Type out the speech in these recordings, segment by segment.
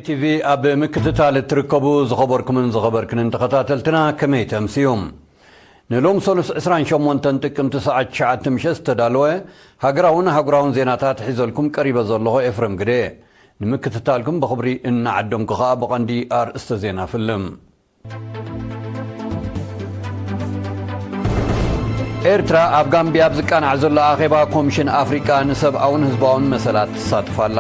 ቲቪ ኣብ ምክትታል እትርከቡ ዝኸበርኩምን ዝኸበርክንን ተኸታተልትና ከመይ ተምስዩ? ንሎም ሰሉስ ዕስራን ሸሞንተን ጥቅምቲ ሰዓት ትሽዓተ ምሸት ዝተዳለወ ሃገራውን ኣህጉራውን ዜናታት ሒዘልኩም ቀሪበ ዘለኹ ኤፍረም ግደ። ንምክትታልኩም ብኽብሪ እናዓደምኩ ኸኣ ብቐንዲ ኣርእስተ ዜና ፍልም። ኤርትራ ኣብ ጋምብያ ኣብ ዝቃናዕ ዘሎ ኣኼባ ኮሚሽን ኣፍሪቃ ንሰብኣውን ህዝባውን መሰላት ትሳትፍ ኣላ።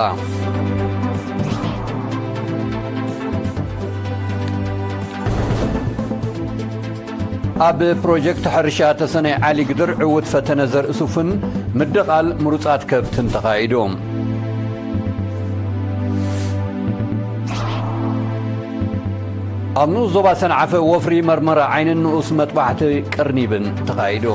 ኣብ ፕሮጀክት ሕርሻ ተሰነይ ዓሊ ግድር ዕዉት ፈተነ ዘርእሱፍን ምድቓል ምሩጻት ከብትን ተኻይዱ። ኣብ ንኡስ ዞባ ሰንዓፈ ወፍሪ መርመራ ዓይንን ንኡስ መጥባሕቲ ቅርኒብን ተኻይዱ።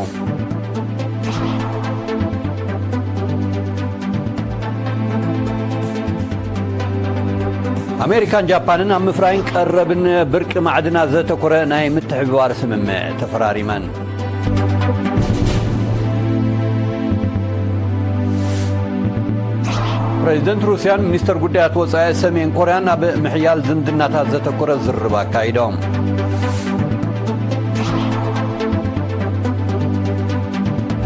ኣሜሪካን ጃፓንን ኣብ ምፍራይን ቀረብን ብርቂ ማዕድናት ዘተኮረ ናይ ምትሕብባር ስምምዕ ተፈራሪመን። ፕሬዚደንት ሩስያን ሚኒስተር ጉዳያት ወጻኢ ሰሜን ኮርያን ኣብ ምሕያል ዝምድናታት ዘተኮረ ዝርርብ ኣካይዶም።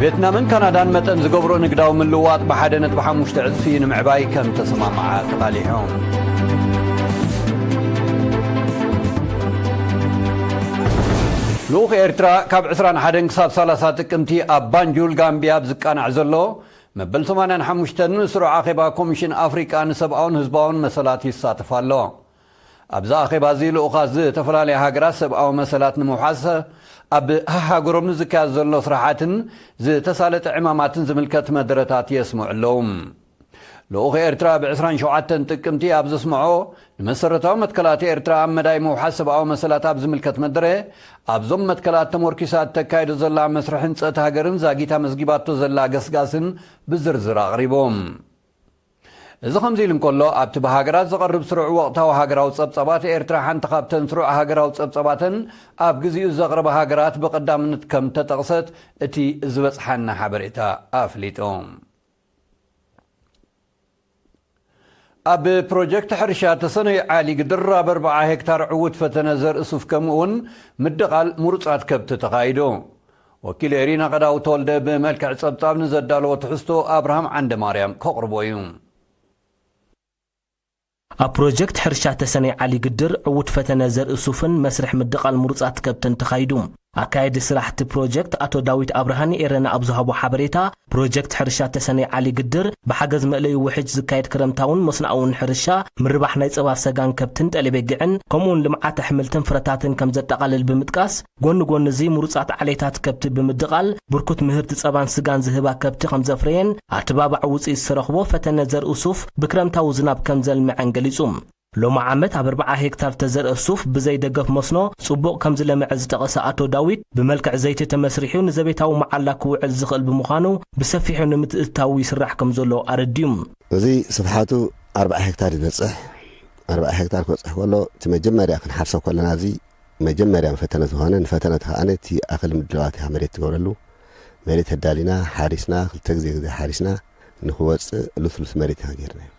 ቬትናምን ካናዳን መጠን ዝገብሮ ንግዳዊ ምልውዋጥ ብሓደ ነጥቢ ሓሙሽተ ዕጽፊ ንምዕባይ ከም ተሰማምዓ ተቓሊሖም። ልኡኽ ኤርትራ ካብ ዕስራን ሓደን ክሳብ ሰላሳ ጥቅምቲ ኣብ ባንጁል ጋምብያ ኣብ ዝቃናዕ ዘሎ መበል ሰማንያን ሓሙሽተን ስሩዕ ኣኼባ ኮሚሽን ኣፍሪቃ ንሰብኣውን ህዝባውን መሰላት ይሳተፍ ኣሎ። ኣብዚ ኣኼባ እዚ ልኡኻት ዝተፈላለያ ሃገራት ሰብኣዊ መሰላት ንምውሓስ ኣብ ሃሃገሮም ንዝካየድ ዘሎ ስራሓትን ዝተሳለጠ ዕማማትን ዝምልከት መደረታት የስምዑ ኣለዉ። ልኡኽ ኤርትራ ብ ዕስራን ሸውዓተን ጥቅምቲ ኣብ ዘስምዖ ንመሰረታዊ መትከላት ኤርትራ ኣብ መዳይ ምውሓስ ሰብኣዊ መሰላት ኣብ ዝምልከት መደረ ኣብዞም መትከላት ተሞርኪሳ እተካይዶ ዘላ መስርሕ ህንጸት ሃገርን ዛጊት ኣመዝጊባቶ ዘላ ገስጋስን ብዝርዝር ኣቕሪቡ። እዚ ከምዚ ኢሉ እንከሎ፣ ኣብቲ ብሃገራት ዝቐርብ ስሩዕ ወቕታዊ ሃገራዊ ጸብጻባት፣ ኤርትራ ሓንቲ ካብተን ስሩዕ ሃገራዊ ጸብጻባተን ኣብ ግዚኡ ዘቕረባ ሃገራት ብቐዳምነት ከም ተጠቕሰት እቲ ዝበጽሓና ሓበሬታ ኣፍሊጡ። ኣብ ፕሮጀክት ሕርሻ ተሰነይ ዓሊ ግድር ኣብ ኣርብዓ ሄክታር ዕዉት ፈተነ ዘርኢ ሱፍ ከምኡ እውን ምድቓል ምሩጻት ከብቲ ተኻይዱ። ወኪል ኤሪና ቀዳው ተወልደ ብመልክዕ ጸብጻብ ንዘዳለዎ ትሕዝቶ ኣብርሃም ዓንደ ማርያም ከቕርቦ እዩ። ኣብ ፕሮጀክት ሕርሻ ተሰነይ ዓሊ ግድር ዕዉት ፈተነ ዘርኢ ሱፍን መስርሕ ምድቓል ምሩጻት ከብትን ተኻይዱ። ኣካየዲ ስራሕ እቲ ፕሮጀክት ኣቶ ዳዊት ኣብርሃ ንኤረና ኣብ ዝሃቦ ሓበሬታ፣ ፕሮጀክት ሕርሻ ተሰነይ ዓሊ ግድር ብሓገዝ መእለዩ ውሕጅ ዝካየድ ክረምታውን መስኖኣውን ሕርሻ፣ ምርባሕ ናይ ጸባ ሰጋን ከብትን ጠለቤግዕን፣ ከምኡውን ልምዓት ኣሕምልትን ፍረታትን ከም ዘጠቓልል ብምጥቃስ፣ ጎኒ ጎኒ እዚ ምሩጻት ዓሌታት ከብቲ ብምድቓል፣ ብርኩት ምህርቲ ጸባን ስጋን ዝህባ ከብቲ ከም ዘፍረየን፣ ኣተባባዕ ውጽኢት ዝተረኽቦ ፈተነ ዘርኢ ሱፍ ብክረምታዊ ዝናብ ከም ዘልምዐን ገሊጹ። ሎሚ ዓመት ኣብ ኣርብዓ ሄክታር ተዘርአ ሱፍ ብዘይ ደገፍ መስኖ ጽቡቕ ከም ዝለምዐ ዝጠቐሰ ኣቶ ዳዊት፣ ብመልክዕ ዘይቲ ተመስሪሑ ንዘቤታዊ መዓላ ክውዕል ዝኽእል ብምዃኑ፣ ብሰፊሑ ንምትእትታዉ ይስራሕ ከም ዘሎ ኣረዲኡ። እዚ ስፍሓቱ ኣርብዓ ሄክታር ይበጽሕ። ኣርብዓ ሄክታር ክበጽሕ ከሎ፣ እቲ መጀመርያ ክንሓርሶ ከለና፣ ኣብዚ መጀመርያ ፈተነ ዝኾነ፣ ንፈተነ እቲ ከኣ እቲ ኣኽሊ ምድላዋት እያ መሬት ትገብረሉ። መሬት ኣዳሊና፣ ሓሪስና፣ ክልተ ግዜ ግዜ ሓሪስና፣ ንኽወጽእ ልስሉስ መሬት ኢና ጌርናዮ።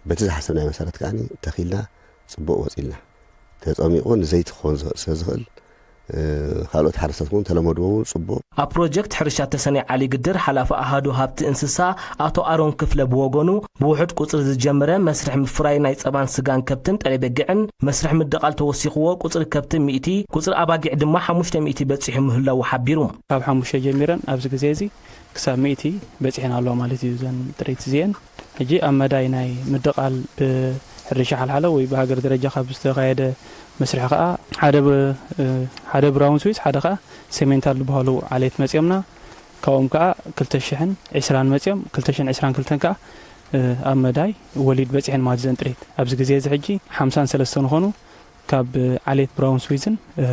በቲ ዝሓሰብናዮ መሰረት ከኣ ተኺልና፣ ጽቡቕ ወጺልና። ተጸሚቑ ንዘይቲ ክኸውን ዝኽእል ስለ ዝኽእል፣ እ፣ ካልኦት ሓረስቶት እውን ተለመድዎ እውን ጽቡቕ። ኣብ ፕሮጀክት ሕርሻ ተሰነይ ዓሊ ግድር ሓላፊ ኣሃዱ ሃብቲ እንስሳ ኣቶ ኣሮን ክፍለ ብወገኑ፣ ብውሑድ ቁጽሪ ዝጀመረ መስርሕ ምፍራይ ናይ ጸባን ስጋን ከብትን ጠለቤግዕን መስርሕ ምድቓል ተወሲኽዎ፣ ቁጽሪ ከብቲ ሚእቲ፣ ቁጽሪ ኣባጊዕ ድማ ሓሙሽተ ሚእቲ በጺሑ ምህላዉ ሓቢሩ። ካብ ሓሙሽተ ጀሚረን ኣብዚ ግዜ እዚ ክሳብ ሚእቲ በጺሐን ኣለዋ ማለት እዩ። እዘን ጥሪት እዚአን ሕጂ ኣብ መዳይ ናይ ምድቓል ብሕርሻ ሓልሓለ ወይ ብሃገር ደረጃ ካብ ዝተኻየደ መስርሕ ከኣ ሓደ ብ-፣ እ፣ ሓደ ብራውን ስዊስ፣ ሓደ ከኣ ሴሜንታል ዝበሃሉ ዓሌት መጺኦምና። ካብኦም ከኣ ክልተ ሽሕን ዕስራን መጺኦም፣ ክልተ ሽሕን ዕስራን ክልተን ከኣ፣ እ፣ ኣብ መዳይ ወሊድ በጺሐን ማለት እዘን ጥሪት። ኣብዚ ግዜ እዚ ሕጂ ሓምሳን ሰለስተን ዝኾኑ ካብ ዓሌት ብራውን ስዊዝን፣ እ፣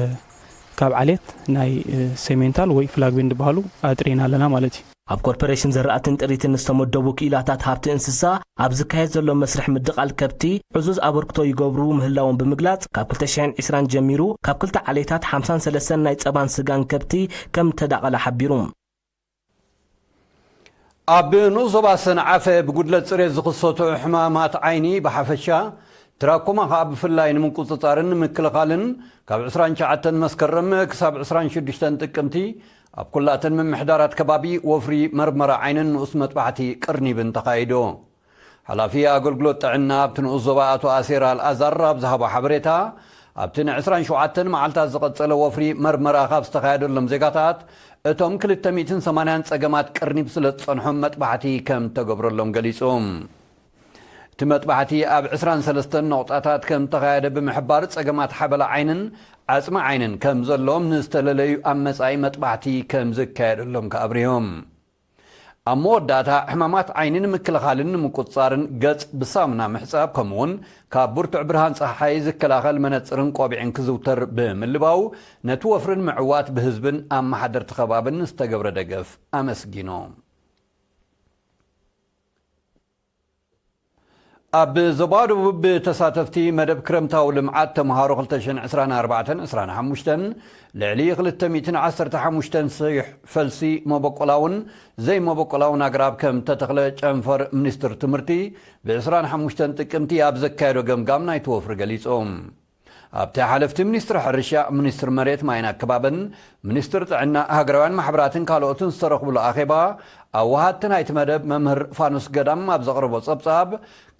ካብ ዓሌት ናይ፣ እ፣ ሴሜንታል ወይ ፍላግቢን ዝበሃሉ ኣጥሪና ኣለና ማለት እዩ። ኣብ ኮርፖሬሽን ዘራእትን ጥሪትን ዝተመደቡ ክኢላታት ሃብቲ እንስሳ ኣብ ዝካየድ ዘሎ መስርሕ ምድቓል ከብቲ ዕዙዝ ኣበርክቶ ይገብሩ ምህላዎም ብምግላጽ፣ ካብ ክልተ ሽሕን ዕስራን ጀሚሩ ካብ ክልተ ዓሌታት ሓምሳን ሰለስተን ናይ ጸባን ስጋን ከብቲ ከም እተዳቐለ ሓቢሩ። ኣብ ንኡስ ዞባ ሰንዓፈ ብጉድለት ጽሬት ዝኽሰቱ ሕማማት ዓይኒ ብሓፈሻ፣ ትራኮማ ከኣ ብፍላይ ንምቁጽጻርን ንምክልኻልን ካብ ዕስራን ትሽዓተን መስከረም ክሳብ ዕስራን ሽዱሽተን ጥቅምቲ ኣብ ኩላተን ምምሕዳራት ከባቢ ወፍሪ መርመራ ዓይንን ንኡስ መጥባሕቲ ቅርኒብን ተኻይዶ። ሓላፊ ኣገልግሎት ጥዕና ኣብቲ ንኡስ ዞባ ኣቶ ኣሴር ኣልኣዛር ኣብ ዝሃቦ ሓበሬታ፣ ኣብቲ ን ዕስራን ሸውዓተን መዓልታት ዝቐጸለ ወፍሪ መርመራ ካብ ዝተኻየደሎም ዜጋታት፣ እቶም ክልተ ሚእትን ሰማንያን ጸገማት ቅርኒብ ስለ ዝጸንሖም መጥባሕቲ ከም ተገብረሎም ገሊጹ። እቲ መጥባሕቲ ኣብ ዕስራን ሰለስተን ነቑጣታት ከም ተኻየደ ብምሕባር፣ ጸገማት ሓበላ ዓይንን ዓጽሚ ዓይንን ከም ዘለዎም ንዝተለለዩ ኣብ መጻኢ መጥባሕቲ ከም ዝካየደሎም ከኣ ኣብሪሆም። ኣብ መወዳእታ፣ ሕማማት ዓይኒ ንምክልኻልን ንምቁጽጻርን ገጽ ብሳሙና ምሕጻብ፣ ከምኡውን ካብ ብርቱዕ ብርሃን ጸሓይ ዝከላኸል መነጽርን ቆቢዕን ክዝውተር ብምልባው፣ ነቲ ወፍሪ ንምዕዋት ብህዝብን ኣመሓደርቲ ከባብን ዝተገብረ ደገፍ ኣመስጊኖም። ኣብ ዞባ ደቡብ ብተሳተፍቲ መደብ ክረምታዊ ልምዓት ተምሃሮ ክልተ ሽሕን ዕስራን ኣርባዕተን ዕስራን ሓሙሽተን ልዕሊ ክልተ ሚእትን ዓሰርተ ሓሙሽተን ሽሕ ፈልሲ መበቆላውን ዘይመበቆላውን ኣግራብ ከም ተተኽለ ጨንፈር ሚኒስትር ትምህርቲ ብ ዕስራን ሓሙሽተን ጥቅምቲ ኣብ ዘካየዶ ገምጋም ናይቲ ወፍሪ ገሊጹ። ኣብቲ ሓለፍቲ ሚኒስትሪ ሕርሻ፣ ሚኒስትሪ መሬት ማይን ኣከባብን፣ ሚኒስትሪ ጥዕና፣ ሃገራውያን ማሕበራትን ካልኦትን ዝተረኽብሉ ኣኼባ፣ ኣዋሃድቲ ናይቲ መደብ መምህር ፋኑስ ገዳም ኣብ ዘቕረቦ ጸብጻብ፣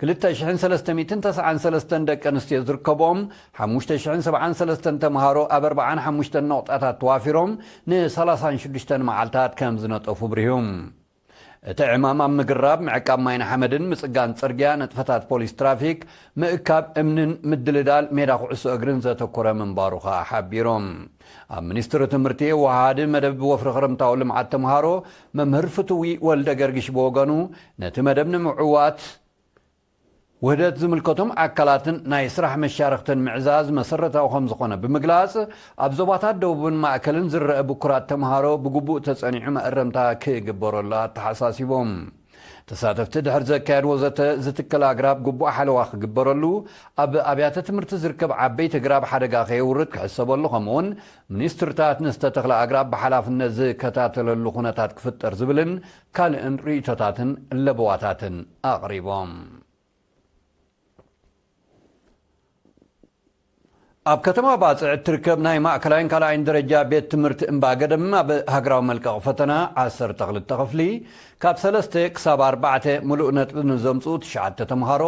ክልተ ሽሕን ሰለስተ ሚእትን ተስዓን ሰለስተን ደቂ ኣንስትዮ ዝርከቦም ሓሙሽተ ሽሕን ሰብዓን ሰለስተን ተምሃሮ ኣብ ኣርባዓን ሓሙሽተን ነቑጣታት ተዋፊሮም ንሰላሳን ሽዱሽተን መዓልታት ከም ዝነጠፉ ብሪሁ። እቲ ዕማም ኣብ ምግራብ፣ ምዕቃብ ማይን ሓመድን፣ ምጽጋን ጽርግያ፣ ንጥፈታት ፖሊስ ትራፊክ፣ ምእካብ እምንን ምድልዳል ሜዳ ኩዕሶ እግርን ዘተኮረ ምንባሩ ከኣ ሓቢሮም። ኣብ ሚኒስትሪ ትምህርቲ ወሃዲ መደብ ወፍሪ ክረምታዊ ልምዓት ተምሃሮ መምህር ፍትዊ ወልደ ገርግሽ ብወገኑ፣ ነቲ መደብ ንምዕዋት ውህደት ዝምልከቶም ኣካላትን ናይ ስራሕ መሻርኽትን ምዕዛዝ መሰረታዊ ከም ዝኾነ ብምግላጽ፣ ኣብ ዞባታት ደቡብን ማእከልን ዝረአ ብኩራት ተምሃሮ ብግቡእ ተጸኒዑ መእረምታ ክግበረሉ ኣተሓሳሲቦም። ተሳተፍቲ ድሕሪ ዘካየድዎ ዘተ፣ ዝትከል ኣግራብ ግቡእ ሓለዋ ክግበረሉ፣ ኣብ ኣብያተ ትምህርቲ ዝርከብ ዓበይቲ ኣግራብ ሓደጋ ከየውርድ ክሕሰበሉ፣ ከምኡውን ሚኒስትርታት ንዝተተኽለ ኣግራብ ብሓላፍነት ዝከታተለሉ ኩነታት ክፍጠር ዝብልን ካልእን ርእይቶታትን ለበዋታትን ኣቕሪቦም። ኣብ ከተማ ባጽዕ እትርከብ ናይ ማእከላይን ካልኣይን ደረጃ ቤት ትምህርቲ እምባገደም ኣብ ሃገራዊ መልቀቕ ፈተና ዓሰርተ ክልተ ክፍሊ ካብ ሰለስተ ክሳብ ኣርባዕተ ምሉእ ነጥቢ ንዘምጽኡ ትሽዓተ ተምሃሮ፣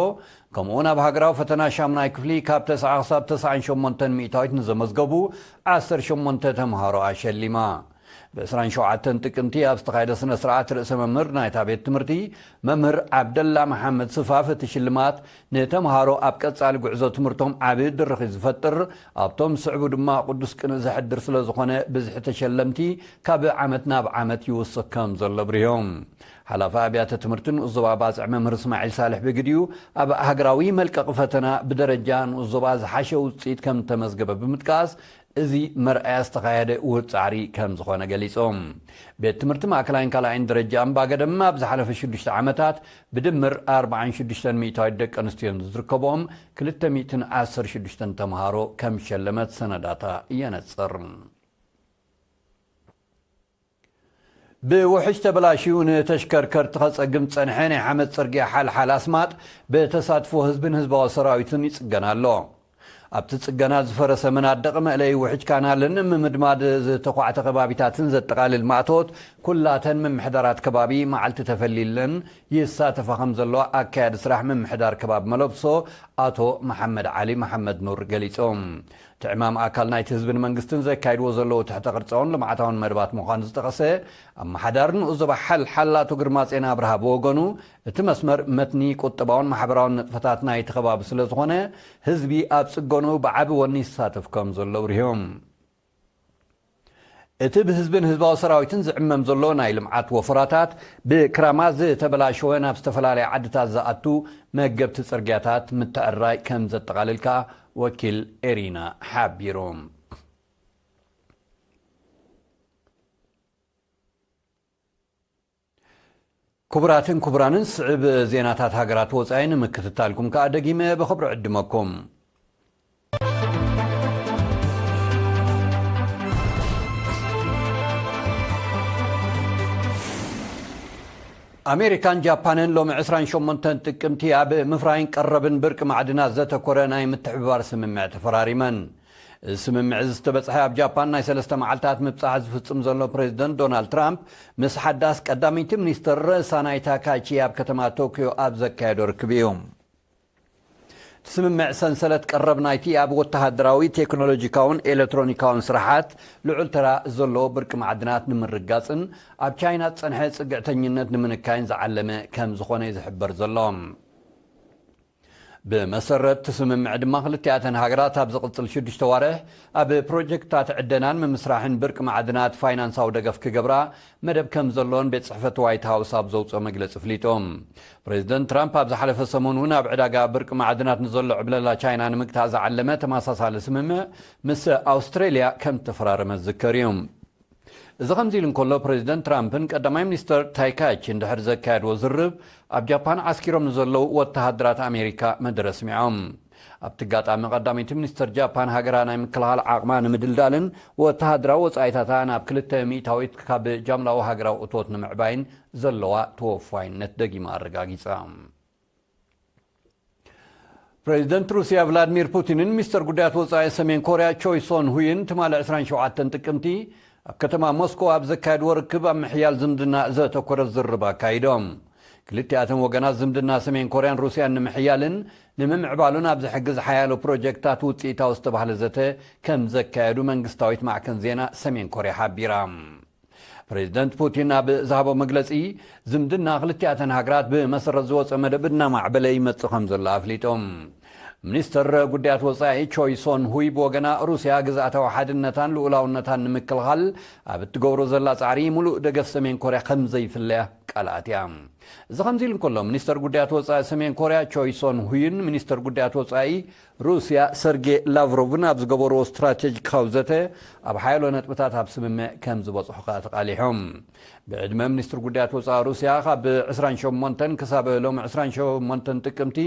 ከምኡውን ኣብ ሃገራዊ ፈተና ሻሙናይ ክፍሊ ካብ ተስዓ ክሳብ ተስዓን ሸሞንተን ሚእታዊት ንዘመዝገቡ ዓሰርተ ሸሞንተ ተምሃሮ ኣሸሊማ። ብ ዕስራን ሸውዓተን ጥቅምቲ ኣብ ዝተኻየደ ስነ ስርዓት፣ ርእሰ መምህር ናይታ ቤት ትምህርቲ መምህር ዓብደላ መሓመድ ስፋፍ፣ እቲ ሽልማት ንተምሃሮ ኣብ ቀጻሊ ጉዕዞ ትምህርቶም ዓቢ ድርኺት ዝፈጥር፣ ኣብቶም ዝስዕቡ ድማ ቅዱስ ቅንኢ ዘሕድር ስለ ዝኾነ፣ ብዝሒ ተሸለምቲ ካብ ዓመት ናብ ዓመት ይውስኽ ከም ዘሎ ኣብሪሆም። ሓላፊ ኣብያተ ትምህርቲ ንኡስ ዞባ ባጽዕ መምህር እስማዒል ሳልሕ ብግዲኡ፣ ኣብ ሃገራዊ መልቀቒ ፈተና ብደረጃ ንኡስ ዞባ ዝሓሸ ውጽኢት ከም ዝተመዝገበ ብምጥቃስ፣ እዚ መርኣያ ዝተኻየደ ውሁድ ጻዕሪ ከም ዝኾነ ገሊጾም። ቤት ትምህርቲ ማእከላይን ካልኣይን ደረጃ እምባገደም ኣብ ዝሓለፈ ሽዱሽተ ዓመታት ብድምር ኣርባዓን ሽዱሽተን ሚእታዊት ደቂ ኣንስትዮ ዝርከብኦም ክልተ ሚእትን ዓሰርተ ሽዱሽተን ተምሃሮ ከም ሸለመት ሰነዳታ የነጽር። ብውሕጅ ተበላሽዩ ንተሽከርከርቲ ከጸግም ዝጸንሐ ናይ ሓመድ ጽርግያ ሓልሓል ኣስማጥ ብተሳትፎ ህዝብን ህዝባዊ ሰራዊትን ይጽገን ኣሎ። ኣብቲ ጽገና ዝፈረሰ መናድቕ፣ መእለዪ ውሕጅ ካናልን ምምድማድ ዝተዃዕተ ከባቢታትን ዘጠቓልል ማእቶት፣ ኩላተን ምምሕዳራት ከባቢ መዓልቲ ተፈሊለን ይሳተፋ ከም ዘለዋ ኣካያዲ ስራሕ ምምሕዳር ከባቢ መለብሶ ኣቶ መሓመድ ዓሊ መሓመድ ኑር ገሊጾም። እቲ ዕማም ኣካል ናይቲ ህዝብን መንግስትን ዘካይድዎ ዘለዉ ትሕተ ቅርጻውን ልምዓታውን መደባት ምዃኑ ዝጠቐሰ ኣመሓዳሪ ንኡስ ዞባ ሓልሓል ኣቶ ግርማጼን ኣብርሃ ብወገኑ፣ እቲ መስመር መትኒ ቁጠባውን ማሕበራውን ንጥፈታት ናይቲ ከባቢ ስለ ዝኾነ፣ ህዝቢ ኣብ ጽገንኡ ብዓቢ ወኒ ይሳተፍ ከም ዘሎ ኣብሪሆም። እቲ ብህዝብን ህዝባዊ ሰራዊትን ዝዕመም ዘሎ ናይ ልምዓት ወፈራታት፣ ብክራማት ዝተበላሸወ ናብ ዝተፈላለያ ዓድታት ዝኣቱ መገብቲ ጽርግያታት ምትዕርራይ ከም ዘጠቓልል ከኣ ወኪል ኤሪና ሓቢሩ። ክቡራትን ክቡራንን፣ ስዕብ ዜናታት ሃገራት ወጻኢ ንምክትታልኩም ከኣ ደጊመ ብኽብሪ ዕድመኩም። ኣሜሪካን ጃፓንን ሎሚ ዕስራን ሸሞንተን ጥቅምቲ ኣብ ምፍራይን ቀረብን ብርቂ ማዕድናት ዘተኮረ ናይ ምትሕብባር ስምምዕ ተፈራሪመን። እዚ ስምምዕ እዚ ዝተበጽሐ ኣብ ጃፓን ናይ ሰለስተ መዓልታት ምብጻሕ ዝፍጽም ዘሎ ፕሬዚደንት ዶናልድ ትራምፕ ምስ ሓዳስ ቀዳመይቲ ሚኒስትር ሳናይ ታካቺ ኣብ ከተማ ቶኪዮ ኣብ ዘካየዶ ርክብ እዩ። እቲ ስምምዕ ሰንሰለት ቀረብ ናይቲ ኣብ ወተሃደራዊ፣ ቴክኖሎጂካውን ኤሌክትሮኒካውን ስራሓት ልዑል ተራ ዘለዎ ብርቂ ማዕድናት ንምርጋጽን ኣብ ቻይና ዝጸንሐ ጽግዕተኝነት ንምንካይን ዝዓለመ ከም ዝኾነ እዩ ዝሕበር ዘሎ። ብመሰረት እቲ ስምምዕ ድማ ክልቲኣተን ሃገራት ኣብ ዝቕጽል ሽዱሽተ ዋርሕ ኣብ ፕሮጀክትታት ዕደናን ምምስራሕን ብርቂ ማዕድናት ፋይናንሳዊ ደገፍ ክገብራ መደብ ከም ዘሎን ቤት ጽሕፈት ዋይት ሃውስ ኣብ ዘውፅኦ መግለጺ ኣፍሊጡ። ፕሬዚደንት ትራምፕ ኣብ ዝሓለፈ ሰሙን እውን ኣብ ዕዳጋ ብርቂ ማዕድናት ንዘሎ ዕብለላ ቻይና ንምግታእ ዝዓለመ ተመሳሳሊ ስምምዕ ምስ ኣውስትሬልያ ከም ተፈራረመ ዝዝከር እዩ። እዚ ከምዚ ኢሉ እንከሎ፣ ፕሬዚደንት ትራምፕን ቀዳማይ ሚኒስትር ታይካይችን ድሕሪ ዘካየድዎ ዝርብ፣ ኣብ ጃፓን ዓስኪሮም ንዘለዉ ወተሃደራት ኣሜሪካ መደረ ኣስሚዖም። ኣብቲ ኣጋጣሚ፣ ቀዳመይቲ ሚኒስትር ጃፓን ሃገራ ናይ ምክልኻል ዓቕማ ንምድልዳልን ወተሃደራዊ ወጻኢታታ ናብ ክልተ ሚእታዊት ካብ ጃምላዊ ሃገራዊ እቶት ንምዕባይን ዘለዋ ተወፋይነት ደጊማ ኣረጋጊጻ። ፕሬዚደንት ሩስያ ቭላድሚር ፑቲንን ሚኒስተር ጉዳያት ወጻኢ ሰሜን ኮርያ ቾይ ሶን ሁይን ትማሊ ዕስራን ሸውዓተን ጥቅምቲ ኣብ ከተማ ሞስኮ ኣብ ዘካየድዎ ርክብ ኣብ ምሕያል ዝምድና ዘተኮረ ዝርርብ ኣካይዶም። ክልቲኣተን ወገናት ዝምድና ሰሜን ኮርያን ሩስያን ንምሕያልን ንምምዕባሉን ኣብ ዝሕግዝ ሓያሎ ፕሮጀክትታት ውፅኢታዊ ዝተባህለ ዘተ ከም ዘካየዱ መንግስታዊት ማዕከን ዜና ሰሜን ኮርያ ሓቢራ። ፕሬዚደንት ፑቲን ኣብ ዝሃቦ መግለጺ፣ ዝምድና ክልቲኣተን ሃገራት ብመሰረት ዝወጸ መደብ እናማዕበለ ይመጽእ ከም ዘሎ ኣፍሊጦም። ሚኒስተር ጉዳያት ወጻኢ ቾይ ሶን ሁይ ብወገና፣ ሩስያ ግዝኣታዊ ሓድነታን ልኡላውነታን ንምክልኻል ኣብ እትገብሮ ዘላ ጻዕሪ፣ ሙሉእ ደገፍ ሰሜን ኮርያ ከም ዘይፍለያ ቃል ኣትያ። እዚ ከምዚ ኢሉ እንከሎ፣ ሚኒስተር ጉዳያት ወጻኢ ሰሜን ኮርያ ቾይ ሶን ሁይን ሚኒስተር ጉዳያት ወጻኢ ሩስያ ሰርጌ ላቭሮቭን ኣብ ዝገበርዎ ስትራቴጂካዊ ዘተ፣ ኣብ ሓያሎ ነጥብታት ኣብ ስምምዕ ከም ዝበጽሑ ከኣ ተቓሊሖም። ብዕድመ ሚኒስትር ጉዳያት ወጻኢ ሩስያ ካብ ዕስራን ሸሞንተን ክሳብ ሎሚ ዕስራን ሸሞንተን ጥቅምቲ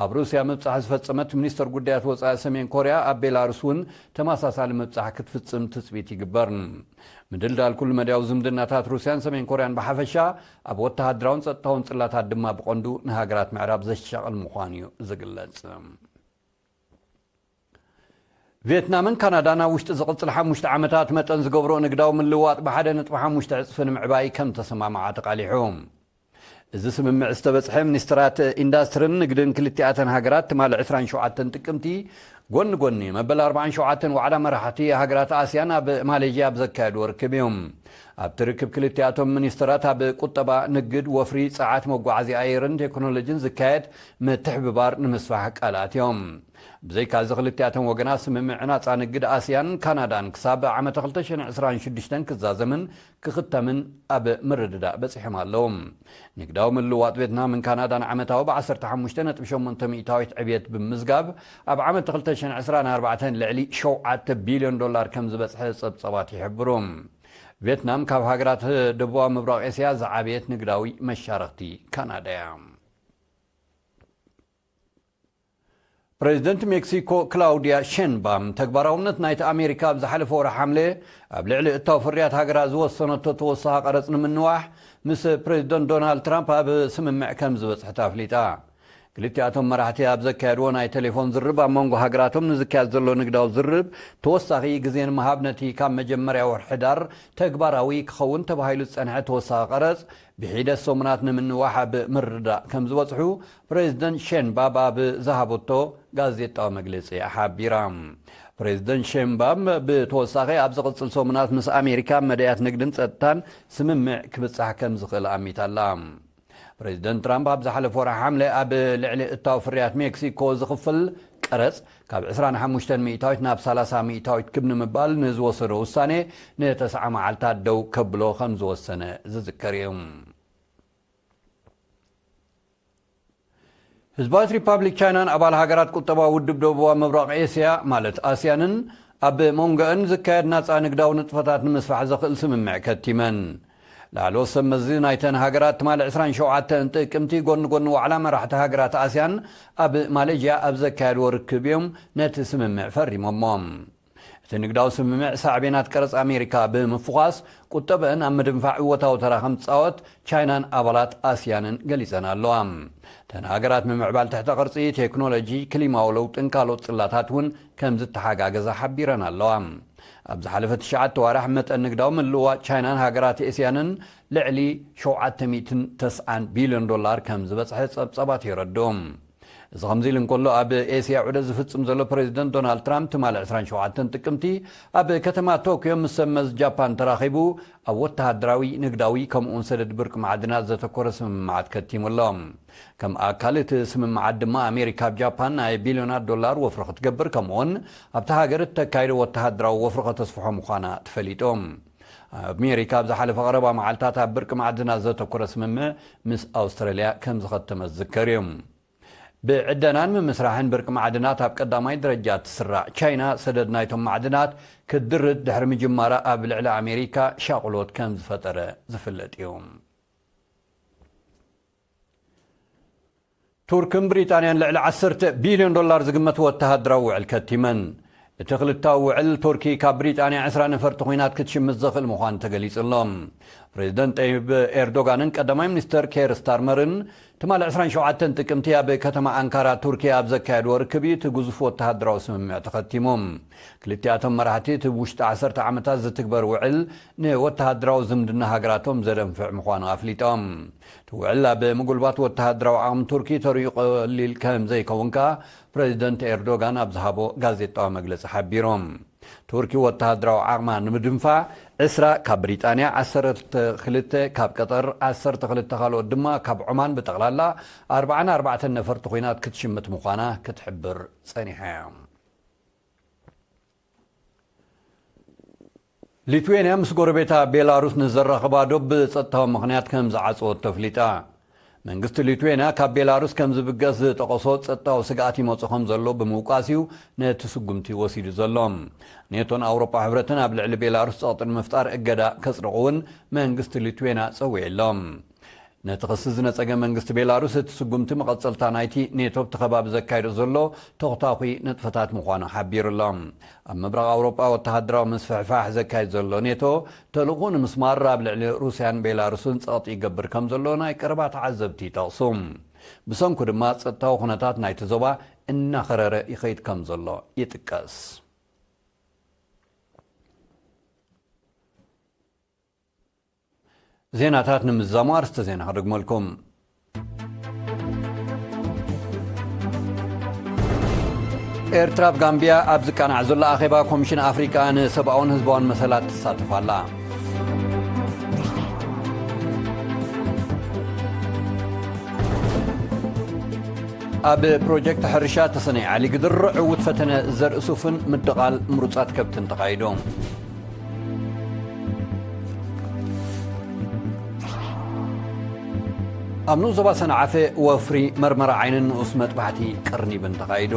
ኣብ ሩስያ ምብጻሕ ዝፈጸመት ሚኒስትር ጉዳያት ወጻኢ ሰሜን ኮርያ፣ ኣብ ቤላሩስ እውን ተመሳሳሊ ምብጻሕ ክትፍጽም ትጽቢት ይግበር። ምድልዳል ኩሉ መዳያዊ ዝምድናታት ሩስያን ሰሜን ኮርያን ብሓፈሻ፣ ኣብ ወተሃደራውን ጸጥታውን ጽላታት ድማ ብቐንዱ ንሃገራት ምዕራብ ዘሻቕል ምዃኑ እዩ ዝግለጽ። ቪየትናምን ካናዳን ኣብ ውሽጢ ዝቕጽል ሓሙሽተ ዓመታት መጠን ዝገብሮ ንግዳዊ ምልውዋጥ ብሓደ ነጥቢ ሓሙሽተ ዕጽፊ ንምዕባይ ከም ተሰማምዓ ተቓሊሑ። እዚ ስምምዕ ዝተበጽሐ፣ ሚኒስትራት ኢንዳስትርን ንግድን ክልቲኣተን ሃገራት ትማሊ ዕስራን ሸውዓተን ጥቅምቲ ጎኒ ጎኒ መበል ኣርባዓን ሸውዓተን ዋዕላ መራሕቲ ሃገራት ኣስያን ኣብ ማሌዥያ ኣብ ዘካየድዎ ርክብ እዩ። ኣብቲ ርክብ ክልቲኣቶም ሚኒስትራት ኣብ ቁጠባ፣ ንግድ፣ ወፍሪ፣ ጸዓት፣ መጓዓዝያ ኣየርን ቴክኖሎጂን ዝካየድ ምትሕብባር ንምስፋሕ ቃል ኣትዮም። ብዘይካዚ ክልቲኣተን ወገናት ስምምዕ ናጻ ንግድ ኣስያን ካናዳን ክሳብ ዓመተ ክልተ ሽሕን ዕስራን ሽዱሽተን ክዛዘምን ክኽተምን ኣብ ምርድዳእ በጺሖም ኣለዉ። ንግዳዊ ምልውዋጥ ቬትናምን ካናዳን ዓመታዊ ብ ዓሰርተ ሓሙሽተ ነጥቢ ሸሞንተ ሚእታዊት ዕብየት ብምምዝጋብ፣ ኣብ ዓመት ክልተ ሽሕን ዕስራን ኣርባዕተን ልዕሊ ሸውዓተ ቢልዮን ዶላር ከም ዝበጽሐ ጸብጻባት ይሕብሩ። ቬትናም ካብ ሃገራት ደቡባዊ ምብራቕ ኤስያ ዝዓበየት ንግዳዊ መሻረኽቲ ካናዳ እያ። ፕሬዚደንት ሜክሲኮ ክላውዲያ ሼንባም፣ ተግባራውነት ናይቲ ኣሜሪካ ኣብ ዝሓለፈ ወርሒ ሓምለ ኣብ ልዕሊ እታው ፍርያት ሃገራ ዝወሰነቶ ተወሳኺ ቀረጽ ንምንዋሕ ምስ ፕሬዚደንት ዶናልድ ትራምፕ ኣብ ስምምዕ ከም ዝበጽሐት ኣፍሊጣ። ክልቲኣቶም መራሕቲ ኣብ ዘካየድዎ ናይ ቴሌፎን ዝርብ፣ ኣብ መንጎ ሃገራቶም ንዝካየድ ዘሎ ንግዳዊ ዝርብ ተወሳኺ ግዜ ንምሃብ፣ ነቲ ካብ መጀመርያ ወርሒ ሕዳር ተግባራዊ ክኸውን ተባሂሉ ዝጸንሐ ተወሳኺ ቀረጽ ብሒደት ሰሙናት ንምንዋሕ ኣብ ምርድዳእ ከም ዝበጽሑ ፕሬዚደንት ሼንባብ ኣብ ዝሃበቶ ጋዜጣዊ መግለጺ ሓቢራ። ፕሬዚደንት ሼንባብ ብተወሳኺ ኣብ ዝቕጽል ሰሙናት ምስ ኣሜሪካ መዳያት ንግድን ጸጥታን ስምምዕ ክብጻሕ ከም ዝኽእል ኣሚታ ኣላ። ፕሬዚደንት ትራምፕ ኣብ ዝሓለፈ ወርሒ ሓምለ ኣብ ልዕሊ እታው ፍርያት ሜክሲኮ ዝኽፍል ቀረጽ ካብ ዕስራን ሓሙሽተን ሚእታዊት ናብ ሰላሳ ሚእታዊት ክብ ንምባል ንዝወሰዶ ውሳኔ ንተስዓ መዓልታት ደው ከብሎ ከም ዝወሰነ ዝዝከር እዩ። ህዝባዊት ሪፓብሊክ ቻይናን ኣባል ሃገራት ቁጠባዊ ውድብ ደቡባዊ ምብራቕ ኤስያ ማለት ኣስያንን ኣብ መንጎአን ዝካየድ ናጻ ንግዳዊ ንጥፈታት ንምስፋሕ ዘኽእል ስምምዕ ከቲመን። ላዕለዎት ሰብ መዚ ናይተን ሃገራት ትማሊ ዕስራን ሸውዓተን ጥቅምቲ ጎኒ ጎኒ ዋዕላ መራሕቲ ሃገራት ኣስያን ኣብ ማሌዥያ ኣብ ዘካየድዎ ርክብ እዮም ነቲ ስምምዕ ፈሪሞሞ። እቲ ንግዳዊ ስምምዕ ሳዕቤናት ቀረጽ ኣሜሪካ ብምፍዃስ፣ ቁጠበአን ኣብ ምድንፋዕ እወታዊ ተራ ከም ትጻወት ቻይናን ኣባላት ኣስያንን ገሊጸን ኣለዋ። እተን ሃገራት ምምዕባል ትሕተ ቅርጺ፣ ቴክኖሎጂ፣ ክሊማዊ ለውጥን ካልኦት ጽላታት እውን ከም ዝተሓጋገዛ ሓቢረን ኣለዋ። ኣብ ዝሓለፈ ትሽዓተ ዋርሕ መጠን ንግዳዊ ምልውዋጥ ቻይናን ሃገራት ኤስያንን ልዕሊ ሸውዓተ ሚእትን ተስዓን ቢልዮን ዶላር ከም ዝበጽሐ ጸብጻባት የረድኡ። እዚ ከምዚ ኢሉ እንከሎ፣ ኣብ ኤስያ ዑደት ዝፍጽም ዘሎ ፕሬዚደንት ዶናልድ ትራምፕ ትማሊ ዕስራን ሸውዓተን ጥቅምቲ ኣብ ከተማ ቶክዮ ምስ ሰብ መዚ ጃፓን ተራኺቡ ኣብ ወተሃደራዊ፣ ንግዳዊ ከምኡውን ሰደድ ብርቂ ማዕድናት ዘተኮረ ስምምዓት ከቲሙ ኣሎ። ከም ኣካል እቲ ስምምዓት ድማ ኣሜሪካ ኣብ ጃፓን ናይ ቢልዮናት ዶላር ወፍሪ ክትገብር ከምኡውን ኣብታ ሃገር እተካይዶ ወተሃደራዊ ወፍሪ ከተስፍሖ ምዃና ተፈሊጡ። ኣሜሪካ ኣብ ዝሓለፈ ቀረባ መዓልታት ኣብ ብርቂ ማዕድናት ዘተኮረ ስምምዕ ምስ ኣውስትራልያ ከም ዝኸተመት ዝዝከር እዩ። ብዕደናን ምምስራሕን ብርቂ ማዕድናት ኣብ ቀዳማይ ደረጃ ትስራዕ ቻይና፣ ሰደድ ናይቶም ማዕድናት ክትድርት ድሕሪ ምጅማራ ኣብ ልዕሊ ኣሜሪካ ሻቕሎት ከም ዝፈጠረ ዝፍለጥ እዩ። ቱርክን ብሪጣንያን ልዕሊ ዓሰርተ ቢልዮን ዶላር ዝግመት ወተሃደራዊ ውዕል ከቲመን። እቲ ክልታዊ ውዕል፣ ቱርኪ ካብ ብሪጣንያ ዕስራ ነፈርቲ ኲናት ክትሽምት ዘኽእል ምዃኑ ተገሊጹ ኣሎ። ፕሬዚደንት ጠይብ ኤርዶጋንን ቀዳማይ ሚኒስተር ኬር ስታርመርን ትማሊ ዕስራን ሸውዓተን ጥቅምቲ ኣብ ከተማ ኣንካራ ቱርኪ ኣብ ዘካየድዎ ርክብ እዩ እቲ ግዙፍ ወተሃደራዊ ስምምዕ ተኸቲሙ። ክልቲኣቶም መራሕቲ እቲ ውሽጢ ዓሰርተ ዓመታት ዝትግበር ውዕል ንወተሃደራዊ ዝምድና ሃገራቶም ዘደንፍዕ ምዃኑ ኣፍሊጦም። እቲ ውዕል ኣብ ምጉልባት ወተሃደራዊ ዓቕሚ ቱርኪ ተርእዩ ቀሊል ከም ዘይከውን ከኣ ፕሬዚደንት ኤርዶጋን ኣብ ዝሃቦ ጋዜጣዊ መግለጺ ሓቢሮም። ቱርኪ ወተሃደራዊ ዓቕማ ንምድንፋዕ ዕስራ ካብ ብሪጣንያ፣ ዓሰርተ ክልተ ካብ ቀጠር፣ ዓሰርተ ክልተ ካልኦት ድማ ካብ ዖማን ብጠቕላላ ኣርብዓን ኣርባዕተን ነፈርቲ ኲናት ክትሽምት ምዃና ክትሕብር ጸኒሓ እያ። ሊትዌንያ ምስ ጎረቤታ ቤላሩስ ንዘራኽባ ዶብ ብጸጥታዊ ምኽንያት ከም ዝዓጸወት ተፍሊጣ። መንግስቲ ሊትዌንያ ካብ ቤላሩስ ከም ዝብገስ ዝጠቐሶ ጸጥታዊ ስግኣት ይመጾ ከም ዘሎ ብምውቃስ እዩ ነቲ ስጉምቲ ወሲዱ ዘሎ። ኔቶን ኣውሮጳ ሕብረትን ኣብ ልዕሊ ቤላሩስ ጸቕጢ ንምፍጣር እገዳ ከጽድቑ እውን መንግስቲ ሊትዌንያ ጸዊዑ ኣሎ። ነቲ ክሲ ዝነጸገ መንግስቲ ቤላሩስ፣ እቲ ስጉምቲ መቐጸልታ ናይቲ ኔቶ ኣብቲ ከባቢ ዘካይዶ ዘሎ ተኹታኹይ ንጥፈታት ምዃኑ ሓቢሩ ኣሎ። ኣብ ምብራቕ ኣውሮጳ ወተሃደራዊ ምስፍሕፋሕ ዘካይድ ዘሎ ኔቶ፣ ተልእኾኡ ንምስማር ኣብ ልዕሊ ሩስያን ቤላሩስን ጸቕጢ ይገብር ከም ዘሎ ናይ ቀረባ ተዓዘብቲ ይጠቕሱ። ብሰንኩ ድማ ጸጥታዊ ኩነታት ናይቲ ዞባ እናኸረረ ይኸይድ ከም ዘሎ ይጥቀስ። ዜናታት ንምዝዛሙ ኣርስተ ዜና ክደግመልኩም። ኤርትራ ኣብ ጋምቢያ ኣብ ዝቃናዕ ዘሎ ኣኼባ ኮሚሽን ኣፍሪቃ ንሰብኣውን ህዝባውን መሰላት ትሳተፍ ኣላ። ኣብ ፕሮጀክት ሕርሻ ተሰነይ ዓሊ ግድር ዕዉት ፈተነ ዘርኢ ሱፍን ምድቓል ምሩጻት ከብትን ተኻይዱ። ኣብ ንኡስ ዞባ ሰንዓፈ ወፍሪ መርመራ ዓይንን ንኡስ መጥባሕቲ ቅርኒብን ተኻይዱ።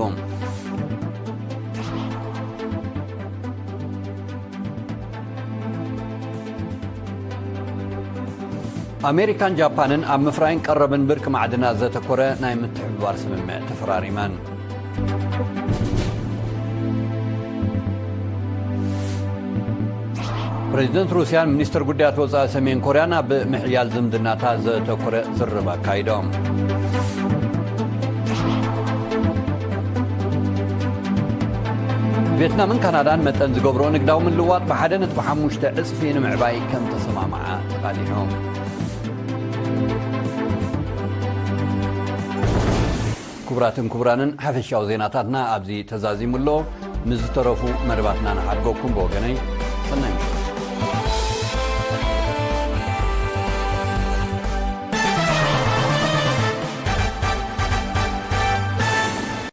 ኣሜሪካን ጃፓንን ኣብ ምፍራይን ቀረብን ብርቂ ማዕድናት ዘተኮረ ናይ ምትሕብባር ስምምዕ ተፈራሪመን። ፕሬዚደንት ሩስያን ሚኒስትር ጉዳያት ወጻኢ ሰሜን ኮርያን ኣብ ምሕያል ዝምድናታት ዘተኮረ ዝርርብ ኣካይዶም። ቬትናምን ካናዳን መጠን ዝገብሮ ንግዳዊ ምልዋጥ ብሓደ ነጥቢ ሓሙሽተ ዕጽፊ ንምዕባይ ከም ተሰማምዓ ተቓሊሖም። ክቡራትን ክቡራንን፣ ሓፈሻዊ ዜናታትና ኣብዚ ተዛዚሙ ኣሎ። ምስ ዝተረፉ መደባትና ንሓድገኩም። ብወገነይ